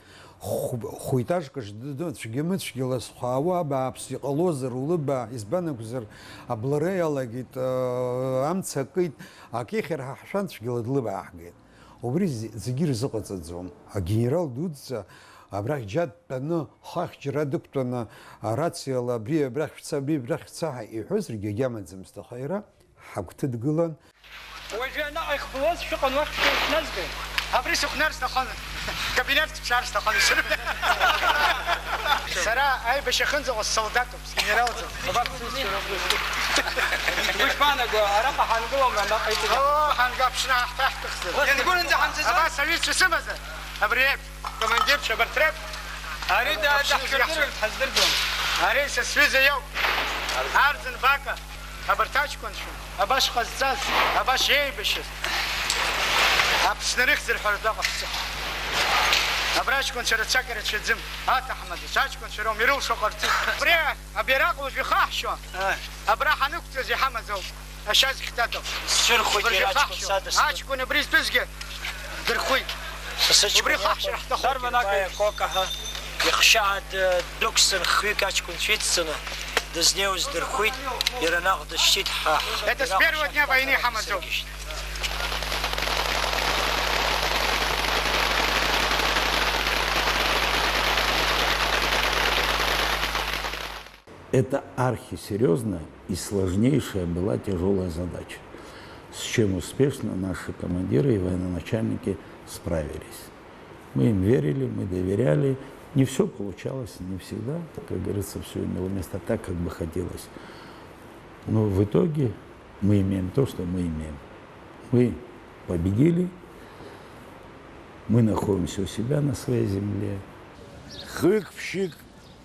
Хә-, хәитажкаҿ дыдын, цәгьа-мыцәгьала зхәаауа абааԥс иҟалозар улыбаа, избан акәзар, аблара иалагеит, аа, амца акит, акы ихьыр ҳа ҳшәан, цәгьала длыбааҳгеит. Убри зе-, зегьы ирзыҟаҵаӡом. Агенерал дуӡӡа абрахь џьа дтәаны, хыхь џьара дықәтәаны, арациала абри абрахь шәца, абри абрахь шәца ҳәа иҳәозаргьы агьамаӡамызт, аха иара ҳагәҭыдгылан. Уажәы анаҟа ихбылуаз шәыҟан, уахь шәышәназгои? Абри сыхәнар сҭахын. Кабинет сыԥшаар сҭахын. Сара аибашьра ахьынӡаҟоу ссолдаҭуп, сгенералӡам. Уи шԥаанаго, араҟа ҳангылома, анаҟа иҵегьы? Оо, ҳанга, Аԥсны ҳаҳҭаҳтәыхзар. Иангәырҩанӡа ҳамцаӡои? Абас аҩызцәа сымазар, абри еиԥш, командирцәа абарҭ реиԥш. Ари да-, Аԥсны даҳшәырдыруеит, иаҳцәа. Ҳаздырӡом. Ари са сҩыза иоуп. Арӡын Бака. Абарҭ аҷкәынцәа, абас ҟазҵаз, абас еибашьыз, Аԥсны рыхьӡ рҳәара дәаҟаԥҵәҟьа. Абра аҷкәынцәа рацәак ирацәаӡам, аҭаҳмадацәа, аҷкәынцәа роума, ирылшо ҟарҵеит. Абри абираҟ уажә ихаҳшьо, Ааи. Абра ҳанықәҵыз иҳамаз ауп, ашьа зыхьҭадоу. Сцәырхуеит Уажә иара аҷкәын ихаҳшьо. Садысны. Аҷкәын абри зтәызгьы дырхәит. Убри ахаҳәшьара ҳҭахуп. Дарбан акәын? Ихшьаа д-, дықәҵан, хҩык аҷкәынцәа ицҵаны дызнеиуаз дырхәит, иара наҟ дышьҭит ҳа. Это с первого дня войны иҳамаӡоуп. Это архисерьёзная и сложнейшая была тяжёлая задача, с чем успешно наши командиры и военачальники справились. Мы им верили, мы доверяли. Не всё получалось, не всегда, как говорится, всё имело место так, как бы хотелось. Но в итоге мы имеем то, что мы имеем. Мы победили, мы находимся у себя на своей земле. Хҩык-ԥшьҩык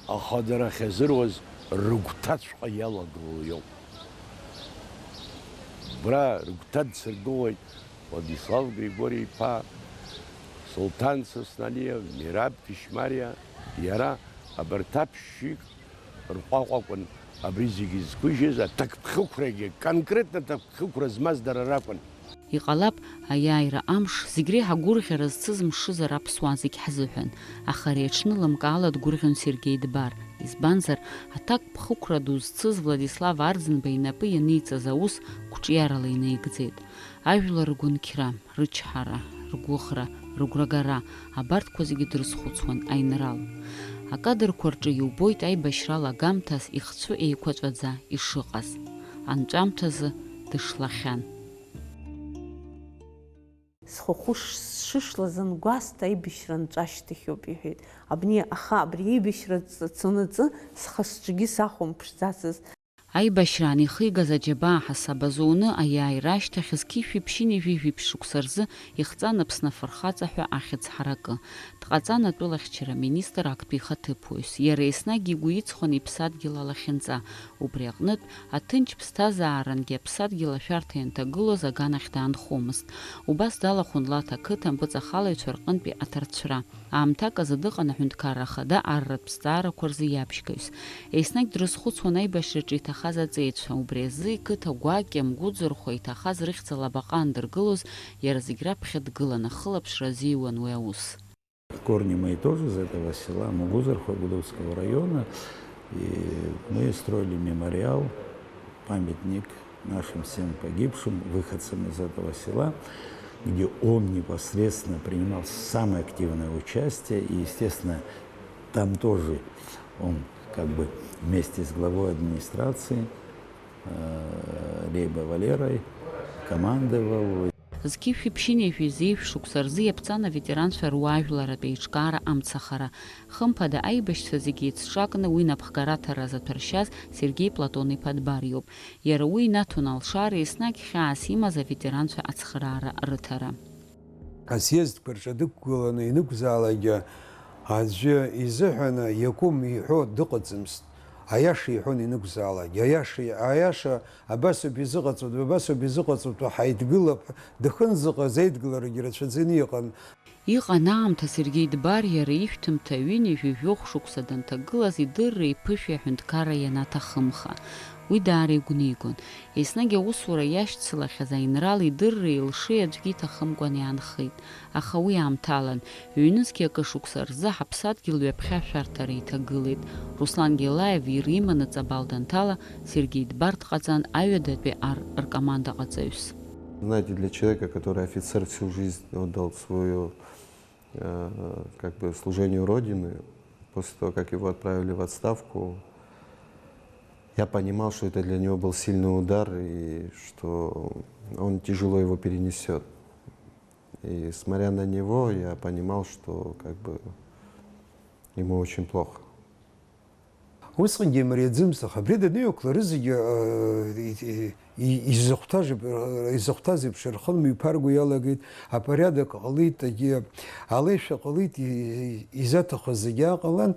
ахадара ахьазыруаз рыгәҭаҵәҟьа иалагылоу иоуп. Убра рыгәҭа дсыргылоит Владислав Григори-иԥа, Сулҭан Сосналиа, Мераб Ԥишьмариа, иара абарҭ аԥшьҩык рҟәаҟәа акәын абри зегьы зқәыжьыз, аҭакԥхықәрагьы, конкретно аҭакԥхықәра змаз дара ракәын. Иҟалап, аиааира амш, зегь реиҳа агәырӷьара зцыз мшызар аԥсуаа зегь ҳзыҳәан, аха ари аҽны лымкаала дгәырӷьон Сергеи Дбар, избанзар, аҭакԥхықәра ду зцыз Владислав Арӡынба инапы ианиҵаз аус қәҿиарала инаигӡеит. Ажәлар ргәынқьра, рычҳара, ргәыӷра, рыгәрагара, абарҭқәа зегьы дрызхәыцуан аинрал. Акадрқәа рҿы иубоит аибашьрала агамҭас ихцәы еиқәаҵәаӡа ишыҟаз, анҵәамҭазы дышлахьан. Схахәы ш-, сшышла зынгәасҭа аибашьра анҵәа ашьҭахьоуп, иҳәеит. Абни, аха абри аибашьра ц-, цонаҵы схы-сҿгьы сахәамԥшӡацызт. Аибашьраан ихигаз аџьабаа ҳасаб азуны аиааира ашьҭахь зқьи жәшәи ԥшьынҩажәи жәиԥшь шықәса рзы ихҵан Аԥсны афырхаҵа ҳәа ахьӡ ҳаракы. Дҟаҵан атәылахьчара министр актәи ихаҭыԥуаҩс. Иара еснагь игәы иҵхон иԥсадгьыл алахьынҵа. Убри аҟнытә, аҭынч ԥсҭазаарангьы аԥсадгьыл ашәарҭа ианҭагылоз аганахь даанхомызт. Убас далахәын Лаҭа ақыҭа ампыҵахалаҩцәа рҟынтәи аҭарцәра. Аамҭак азы дыҟан аҳәынҭқарра ахада арратә зҵаарақәа рзы иабжьгаҩс. Еснагь дрызхәыцуан аибашьраҿы иҭахаз аҵеицәа, убри азы иқыҭа гәакьа, мгәыӡырхәа иҭахаз рыхьӡала абаҟа андыргылоз, иара зегь раԥхьа дгылан, ахылаԥшра азиуан уи аус. Корни мои тоже из этого села, Мугузархо Гудовского района. И мы строили мемориал, памятник нашим всем погибшим, выходцам из этого села, где он непосредственно принимал самое активное участие. И, естественно, там тоже он как бы вместе с главой администрации, э, Лейба Валерой командовал. Зқьи жәшәи ԥшьынҩажәи зеижә шықәса рзы иаԥҵан аветеранцәа руаажәларратә еиҿкаара амцахара. Хымԥада, аибашьцәа зегьы еицҿакны уи напхгара аҭара заҭәаршьаз Сергеи Платон-иԥа Дбар иоуп. Иара уи инаҭон алшара, еснагь хьаас имаз аветеранцәа ацхыраара рыҭара. Асъездқәа рҿы дықәгыланы ианықәзаалакгьы, аӡәы изыҳәаны иакәым иҳәо дыҟаӡамызт. Аиаша иҳәон ианықәзаалакгьы, аиаша, аиаша Абасоуп изыҟаҵатәу, абасоуп изыҟаҵатәу, ҳаидгылап ҳәа, дахьынӡаҟаз аидгыларагьы рацәаӡаны иҟан. Иҟан аамҭа Сергеи Дбар иара ишәҭымҭа ҩынҩажәи жәохә шықәса данҭагылаз идырреи иԥышәеи аҳәынҭқарра ианаҭахымха. Уи даара игәнигон. Еснагь аусура иашьцылахьаз аинрал идырреи илшеи аӡәгьы иҭахымкәан иаанхеит. Аха уи аамҭалан, ҩнызқьи акы шықәса рзы ҳаԥсадгьыл ҩаԥхьа ашәарҭара иҭагылеит. Руслан Гелаев ир иманы Ҵабал данҭала, Сергеи Дбар дҟаҵан аҩадатәи ар ркомандаҟаҵаҩс. Знаете, для человека, который офицер, всю жизнь отдал свою, э, как бы, служению Родины, после того, как его отправили в отставку, я понимал, что это для него был сильный удар, и что он тяжело его перенесёт. И смотря на него, я понимал, что, как бы, ему очень плохо. Усҟангьы имариаӡамызт, аха абри даныҩақәла рызегьы, э, и-, и-, и-, изыхәҭаз, э, изыхәҭаз еиԥш рхы мҩаԥарго иалагеит, апорядок ҟалеит, егьи алеишәа ҟалеит, и-, и-, изаҭахыз зегьы ааҟалан,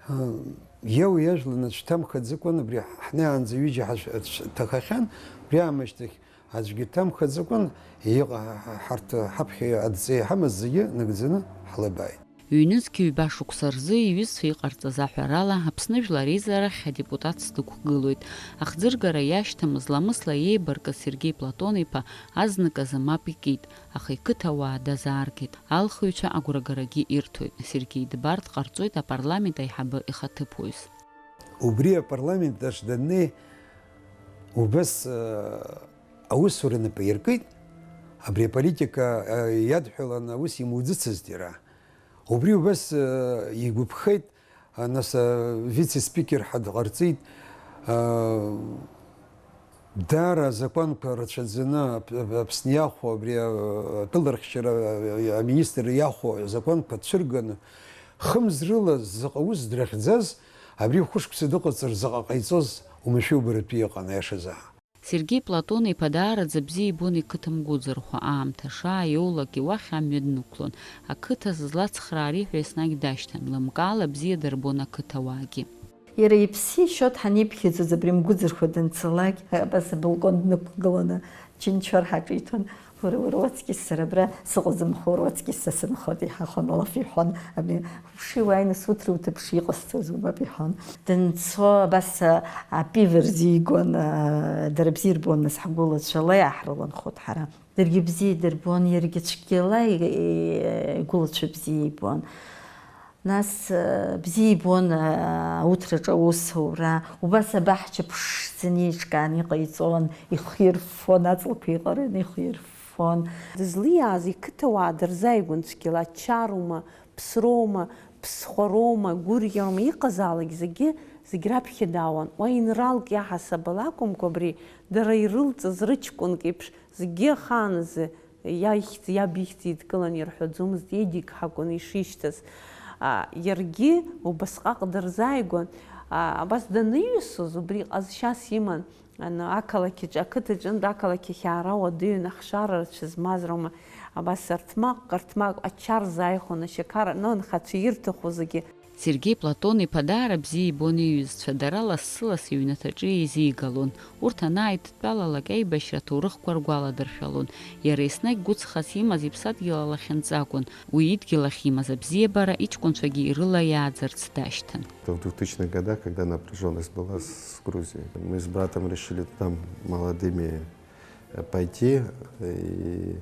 э, иау иажәлан аӡә дҭамхаӡакәан, абри ҳнеиаанӡа ҩыџьа ҳашә-, ҳҭахахьан, убри аамышьҭахь Аӡәгьы дҭамхаӡакәан, иҟа-, ҳарҭ ҳаԥхьа адҵа иҳамаз зегьы нагӡаны ҳлыбааит. Ҩнызқь ҩба шықәса рзы иҩызцәа иҟарҵаз аҳәарала, Аԥсны Жәлар Реизарахь адепутатс дықәгылоит. Ахӡыргара иашьҭамыз, ламысла иеибаркыз Сергеи Платон-иԥа азныказы мап икит, аха иқыҭауаа дазааргеит. Алхыҩцәа агәрагарагьы ирҭоит. Сергеи Дбар дҟарҵоит апарламент аиҳабы ихаҭыԥуаҩс. Убри апарламент аҿы даннеи, убас, э, аусура напы аиркит, абри аполитика, э, иадҳәаланы аус имуӡыцызт иара. Убри убас, э, игәаԥхеит, а, нас, э, вице-спикер ҳәа дҟарҵеит, э, даара азакәанқәа рацәаӡаны Ап-, Ап-, Аԥсны иахәо, абри, э, атәылархьчара, э, аминистр иахәо азакәанқәа цәырганы, хымз рыла заҟа ус дрыхьӡаз, абри хәышықәса дыҟаҵар заҟа ҟаиҵоз, уамашәа убаратәы иҟан, аиашазы. Сергеи Платон-иԥа даараӡа бзиа ибон иқыҭа Мгәыӡырхәа, аамҭа шааиоулакгьы уахь амҩа днықәлон, ақыҭа злацхраари ҳәа еснагь дашьҭан, лымкаала бзиа дырбон ақыҭауаагьы. Иара иԥси Шьоҭ ҳанеиԥхьаӡоз абри Мгәыӡырхәа данцалак, абас абылкон днықәгыланы, џьынџьуар ҳаҿиҭуан. Уара, уара уаҵкьыс сара абра сыҟаӡам, аха уара уаҵкьыс са сынхоит, иҳахон, алаф иҳәон. Абни, уши уааины суҭра уҭаԥши, иҟасҵозеи, умбап, иҳәон. Данцо абас, а, апива рзигон, а, дара бзиа ирбон, нас ҳгәылацәа ла иааҳрыланхот ҳара. Даргьы бзиа идырбон, иаргьы цәгьала и-, и-, игәылацәа бзиа ибон. Нас, э, бзиа ибон, э, ауҭраҿы аусура, убас абаҳча ԥшӡаны еиҿкааны иҟаиҵон, ихирффон, аҵлақәа еиҟараны ихирффон. Дызлиааз иқыҭауаа дырзааигәан цәгьала, чароума, ԥсроума, ԥсхәароума, гәырӷьароума, иҟазаалак зегьы, зегь раԥхьа даауан. Уа инралк иаҳасабала акәымкәа, абри дара ирылҵыз рыҷкәынк еиԥш, зегьы ахааназы иа ихьӡ, иаб ихьӡ еидкыланы ирҳәаӡомызт, Едик ҳакәын ишишьҭаз. А, иаргьы убасҟак дырзааигәан, а, абас даныҩсыз, убри ҟазшьас иман, ан-, ақалақь аҿы, ақыҭа аҿынтә ақалақь ахь аара уадаҩын, ахшара рацәа змаз роума, абас арҭмаҟ, арҭмаҟ ача рзааихәон, ашьақар, ну, анхацәа ирҭаху зегьы. Сергеи Платон-иԥа даара бзиа ибон иҩызцәа, дара лассы-ласс иҩнаҭаҿы еизигалон. Урҭ анааидтәалалак, аибашьра аҭоурыхқәа ргәаладыршәалон. Иара еснагь гәыцхас имаз иԥсадгьыл алахьынҵа акәын. Уи идгьыл ахь имаз абзиабара иҷкәынцәагьы ирылаиааӡарц дашьҭан. Это в двухтысячных годах, когда напряжённость была с Грузией. Мы с братом решили там молодыми, э, пойти, и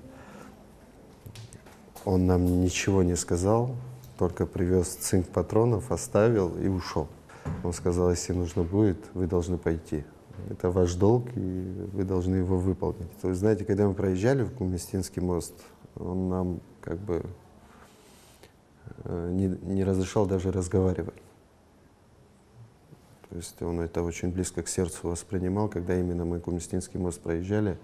он нам ничего не сказал, только привёз цинк патронов, оставил и ушёл. Он сказал: «Если нужно будет, вы должны пойти. Это ваш долг, и вы должны его выполнить». То есть, знаете, когда мы проезжали в Кумистинский мост, он нам как бы, э, не, не разрешал даже разговаривать. То есть он это очень близко к сердцу воспринимал, когда именно мы Кумистинский мост проезжали.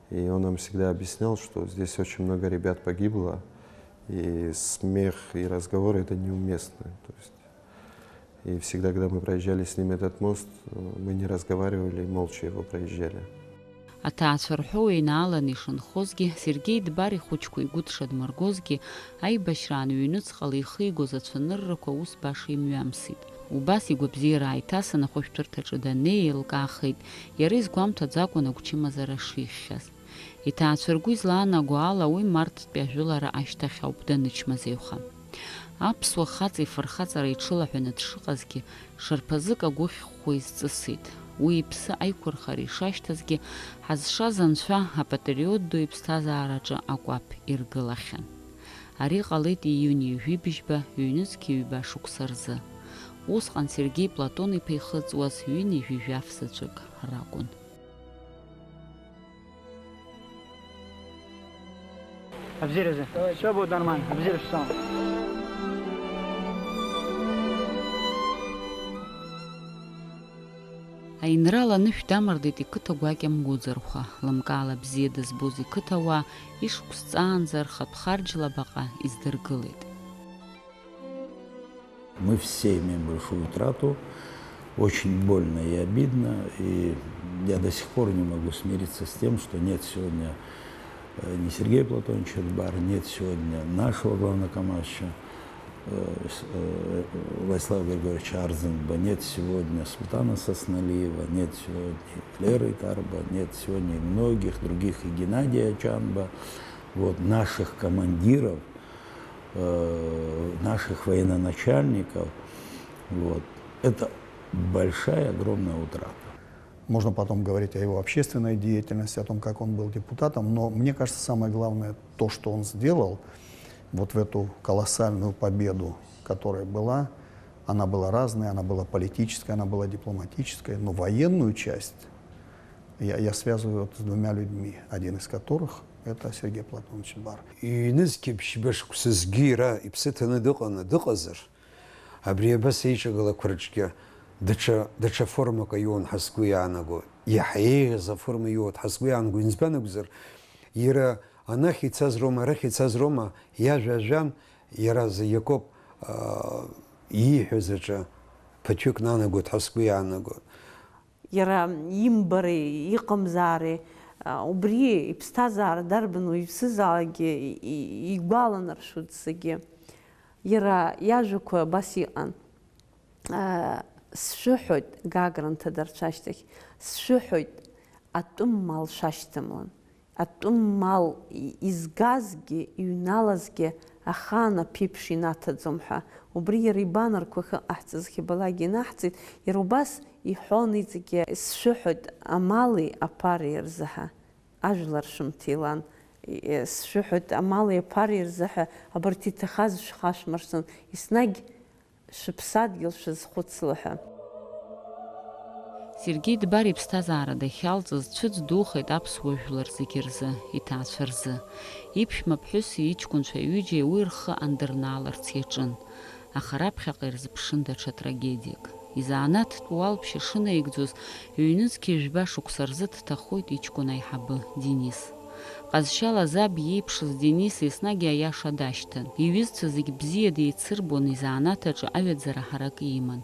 И он нам всегда объяснял, что здесь очень много ребят погибло, и смех, и разговоры — это неуместно. То есть, и всегда, когда мы проезжали с ним этот мост, э, мы не разговаривали, молча его проезжали. Аҭаацәа рҳәоу еинааланы ишынхозгьы, Сергеи Дбар ихәыҷқәа игәы дшадмыргозгьы, аибашьраан ҩнуҵҟала ихигоз ацәаныррақәа ус баша имҩамсит. Убас игәабзиара ааиҭасын, ахәышәтәырҭаҿы даннеи, еилкаахеит, иара изгәамҭаӡакәан агәчымазара шихьхьаз. Иҭаацәа ргәы излаанаго ала, уи марттәи ажәылара ашьҭахь ауп данычмазаҩха. Аԥсуа хаҵа ифырхаҵара иҽылаҳәаны дшыҟазгьы, шарԥазык агәыхьхәа изҵысит. Уи иԥсы аиқәырхара ишашьҭазгьы, ҳазшаз Анцәа апатриот ду иԥсҭазаараҿы акәаԥ иргылахьан. Ари ҟалеит ииуни ҩажәи быжьба, ҩнызқьи ҩба шықәса рзы. Усҟан Сергеи Платон-иԥа ихыҵуаз ҩынҩажәи жәаф заҵәык ракәын. Абзиаразы. Всё будет нормально. Абзиара шәсоуам. Аинрал анышә дамардеит иқыҭа гәакьа Мгәыӡырхәа. Лымкаала бзиа дызбоз иқыҭауаа ишықәс ҵаанӡа рхатә харџьла баҟа издыргылеит. Мы все имеем большую утрату, очень больно и обидно, и я до сих пор не могу смириться с тем, что нет сегодня, э, ни Сергея Платоновича Дбар, нет сегодня нашего главнокомандующего, э, с-, э, Владислава Григорьевича Арзенба, нет сегодня Султана Сасналиева, нет сегодня Валеры Итарба, нет сегодня и многих других, и Геннадия Чанба, вот, наших командиров, э, наших военноначальников, вот, это большая, огромная утрата. Можно потом говорить о его общественной деятельности, о том, как он был депутатом, но мне кажется, самое главное то, что он сделал вот в эту колоссальную победу, которая была, она была разная, она была политическая, она была дипломатическая, но военную часть я, я связываю вот с двумя людьми, один из которых — это Сергей Платонович Бар. Ҩнызқьи ԥшьба шықәса зегьы иара иԥсы ҭаны дыҟаны дыҟазар, абри абас еиҿагылақәа рҿгьы даҽа, даҽа формак аиуан ҳәа сгәы иаанаго, иаҳа еиӷьыз аформа иоуеит ҳәа сгәы иаанагоит. Избан акәзар, иара анахь ицаз роума, арахь ицаз роума, иажәа ажәан, иара зегь акоуп, аа, ииҳәаз аҿы ԥыҭҩык нанагоит ҳәа сгәы иаанагоит. Иара имбареи иҟамзаареи, а, убри иԥсҭазаара дарбан уаҩԥсызаалакгьы и-, и-, игәаланаршәоит зегьы. Иара иажәақәа абас иҟан. А, сшәыҳәоит, Гагра нҭадарцәа ашьҭахь, сшәыҳәоит, атәым мал шәашьҭамлан. Атәым мал изгазгьы, иҩналазгьы ахаан аԥеиԥш инаҭаӡом ҳәа, убри иара ибанарқәа ахьыҟаҳҵаз хьабалакгьы инаҳҵеит, иара убас иҳәон иҵегьы, сшәыҳәоит амали аԥареи рзыҳәа, ажәлар шәымҭилан, сшәыҳәоит амали аԥареи рзыҳәа, абарҭ иҭахаз шәхашәмыршҭын, еснагь шәыԥсадгьыл шәызхәыцла ҳәа. Сергеи Дбар иԥсҭазаара дахьалҵыз цәыӡ духеит аԥсуа жәлар зегьы рзы, иҭаацәа рзы. Иԥшәма ԥҳәыси иҷкәынцәа ҩыџьеи уи рхы андырнааларц иаҿын. Аха раԥхьаҟа ирзыԥшын даҽа трагедиак. Изанааҭтә уалԥшьа шынаигӡоз, ҩнызқьи жәба шықәса рзы дҭахоит иҷкәын аиҳабы Денис. Ҟазшьала заб иеиԥшыз Денис еснагь аиаша дашьҭан. Иҩызцәа зегь бзиа деицырбон, изанааҭ аҿы аҩаӡара ҳарак иман.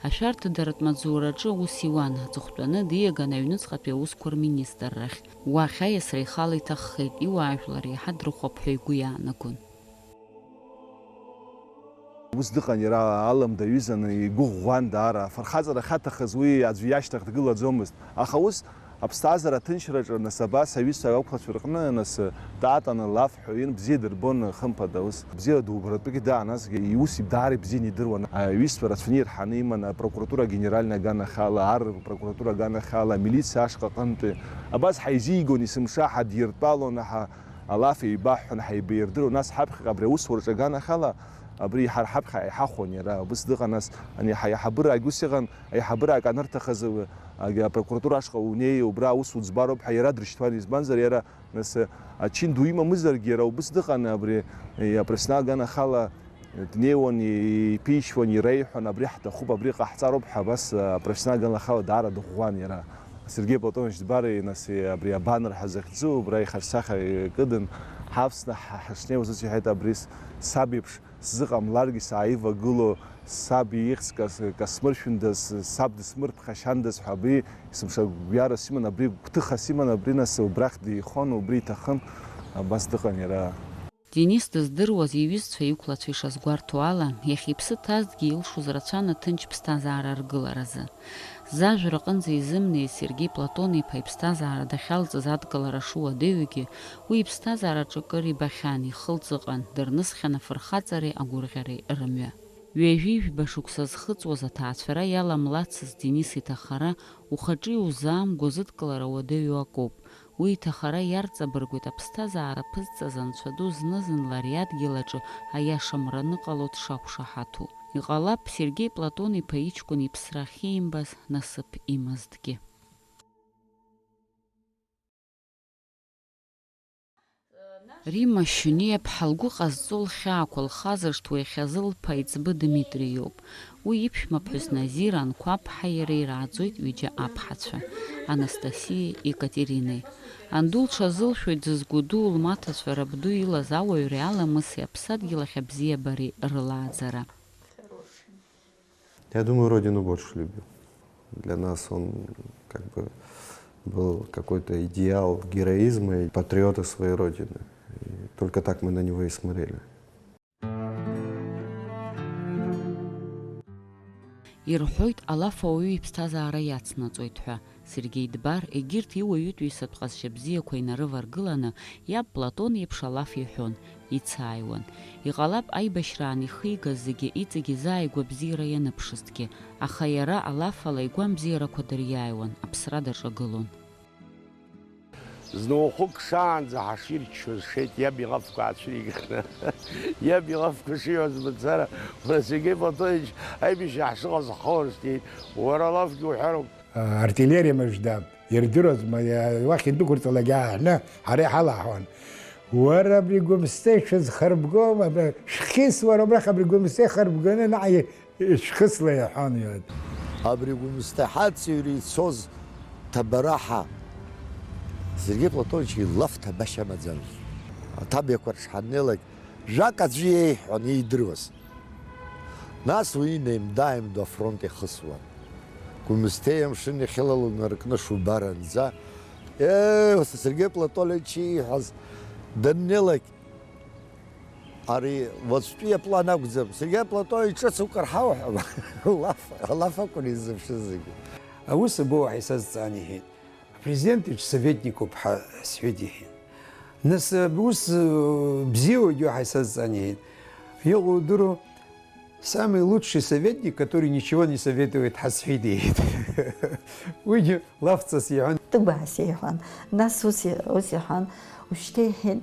Ашәарҭадаратә маҵзураҿы аус иуан, аҵыхәтәаны диаган аҩныҵҟатәи аусқәа рминистррахь. Уахь аиасра ихала иҭаххеит, иуаажәлар еиҳа дрыхәап ҳәа игәы иаанагон. Ус дыҟан иара, аламда ҩызаны игәыӷәӷәан даара. Афырхаҵара ахьаҭахыз уи аӡәы иашьҭахь дгылаӡомызт. Аха ус аԥсҭазаара аҭынчраҿы, нас, абас аҩызцәа аиқәлацәа рҟны, нас, Татаны лафҳәаҩын, бзиа дырбон, хымԥада, ус бзиа дубратәык даан, насгьы иус даара ибзианы идыруан. Аҩызцәа рацәаны ирҳаны иман апрокуратура агенеральная аганахьала, ар прокуратура аганахьала, амилициа ашҟа аҟынтәи. Абас ҳаизигон, есымша ҳадиртәалон, ҳа-, алаф еибаҳҳәон, ҳаибаирдыруан, нас ҳаԥхьаҟа абри аусураҿы аганахьала, абри ҳара ҳаԥхьа иҳахәон иара, убыс дыҟан, нас, ани, ҳаиҳабыраагь ус иҟан, аиҳабыраак анырҭахыз, аг-, апрокуратура ашҟа унеи, убра аус уӡбароуп ҳәа иара дрышьҭуан, избанзар, иара, нас, ачын ду имамызаргьы, иара убыс дыҟан, абри, и, апрофессионал аганахьала, днеиуан, иԥишьуан, иреиҳәон, абри ҳҭахуп, абри ҟаҳҵароуп ҳәа, абас, а, профессионал аганахьала даара дыӷәӷәан иара. Сергеи Платонович Дбари, нас, и, абри абанр ҳәа захьӡу, убра ихаҿсахьа кыдын, ҳавсны ҳа-, ҳашнеиуаз ус иҳәеит, абри с-, саб еиԥш сзыҟамларгьы сааивагыло, саб ихьӡ кас-, касмыршәындаз, саб дысмырԥхашьандаз ҳәа абри сымшагәиарас иман, абри гәҭыхас иман, абри нас убрахь деихон, убри иҭахын, абас дыҟан иара. Денис дыздыруаз иҩызцәа иқәлацәа ишазгәарҭо ала, иахьа иԥсы ҭазҭгьы илшоз рацәан аҭынч ԥсҭазаара аргыларазы. Зажәра аҟынӡа изымнеиз Сергеи Платон-иԥа иԥсҭазаара дахьалҵыз адкылара шуадаҩугьы, уи иԥсҭазаараҿы акыр ибахьан, ихылҵ ыҟан, дырнысхьан афырхаҵареи агәырӷьареи рымҩа. Ҩажәи жәба шықәса зхыҵуаз аҭаацәара иаламлацыз Денис иҭахара, ухаҿы иузаамго зыдкылара уадаҩу акоуп. Уи иҭахара иарҵабыргуеит аԥсҭазаара ԥызҵаз анцәа ду зны-зынла ари адгьыл аҿы аиаша мра аныҟало дшақәшаҳаҭу. Иҟалап, Сергеи Платон-иԥа иҷкәын иԥсра ахьиимбаз насыԥ имазҭгьы. Римма Шьуниаԥҳа лгәы ҟазҵо лхьаақәа лхазыршҭуа иахьазы лԥа еиҵбы Дмитри иоуп. Уи иԥшәмаԥҳәыс Назира Анқәаԥҳа иареи рааӡоит ҩыџьа аԥҳацәа, Анастасиеи Екатеринеи. Анду лҽазылшәоит зызгәыдуу лмаҭацәа рабду илаз ауаҩреи аламыси аԥсадгьыл ахь абзиабареи рылааӡара. Я думаю, родину больше любил. Для нас он как бы был какой-то идеал героизма и патриота своей родины. И только так мы на него и смотрели. Ирҳәоит, алаф ауаҩы иԥсҭазаара иацнаҵоит ҳәа. Сергеи Дбар, егьырҭ иуаҩытәыҩсатә ҟазшьа бзиақәа инарываргыланы, иаб Платон иеиԥш алаф иҳәон, ицааиуан. Иҟалап, аибашьраан ихигаз зегьы иҵегь изааигәа абзиара ианыԥшызҭгьы, аха иара алаф ала игәамбзиарақәа дыриааиуан, аԥсра даҿагылон. Зны уахык шаанӡа ҳаширччоз шеит, иаб илафқәа аацәыригахьан. Иаб илафқәа шиҳәоз мацара, уара, Сергеи Платонович, аибашьра ҳшыҟаз ҳхы уаршҭит, уара алафгьы уҳәароуп. Артиллериа мыжда, ирдыруазма, уахь идәықәырҵалак иааҳәны, ҳара иҳалаҳауан. Уара абри Гәымсҭа ишәызхарбгома, абра шәхьыс, уара, убрахь абри Гәымсҭа ихарбганы наҟ ишәхысла иаҳәон, иҳәон. Абри Гәымсҭа ҳаҵаҩра ицоз ҭабараҳа Сергеи Платонович илаф ҭабашьа амаӡан. Аҭабиақәа рҿы ҳаннеилак, жәак аӡәы иеиҳәон иидыруаз. Нас уи инаимда-ааимдо афронт ихысуан. Гәымсҭеи амшын иахьылало наркны шубар анӡа, Ееи, Сергеи Платонович ииҳәаз даннеилак, ари уаҵәтәи аплан акәӡам. Сергеи Платонович ҿыц укыр ҳауҳәама? Лаф, лаф акәын иззыԥшыз зегьы. Аус абоу ҳәа исазҵаан иҳәеит. Апрезидент иҿы советникуп ҳәа сҳәеит иҳәеит. Нас аус, э, бзиа уаҩу ҳәа исазҵаан иҳәеит. Иҟоу удыруоу, самый лучший советник, который ничего не советует, ҳәа сҳәеит иҳәеит. Уигьы лафҵас иҳәан. Тыгәаа сеиҳәан. Нас ус и-, ус иҳәан, ушьҭа иҳәеит,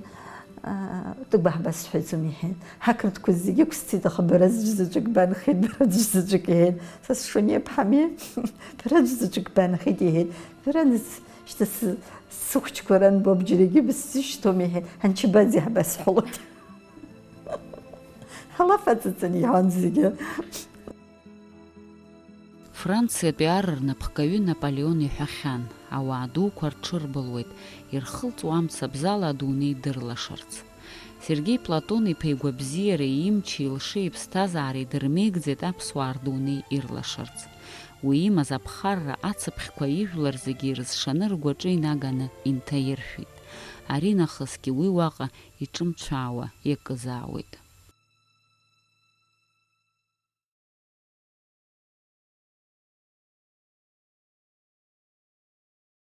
аа, Тыгәаа ҳбасҳәаӡом иҳәеит. Ҳақырҭқәа зегьы ықәсҵеит, аха бара аӡә заҵәык банхеит, бара аӡә заҵәык иҳәеит. Са сшунеиԥҳами, бара аӡә заҵәык банхеит иҳәеит. Бара нас шьҭа сы-, сыхәҷқәа ран боуп, џьаргьы бысзышьҭом иҳәеит. Анчыбаӡе ҳбасҳәалоит. Алаф аҵыҵын иҳәон зегьы. Франциатәи ар рнапхгаҩы Наполеон иҳәахьан, ауаа дуқәа рҽырбылуеит, ирхылҵуа амца бзала адунеи дырлашарц. Сергеи Платон-иԥа игәабзиареи имчи лшеи иԥсҭазаареи дырмеигӡеит аԥсуаа рдунеи ирлашарц. Уи имаз аԥхарра ацыԥхьқәа ижәлар зегьы ирызшаны ргәаҿы инаганы инҭаиршәит. Аринахысгьы уи уаҟа иҿымцәаауа иакызаауеит.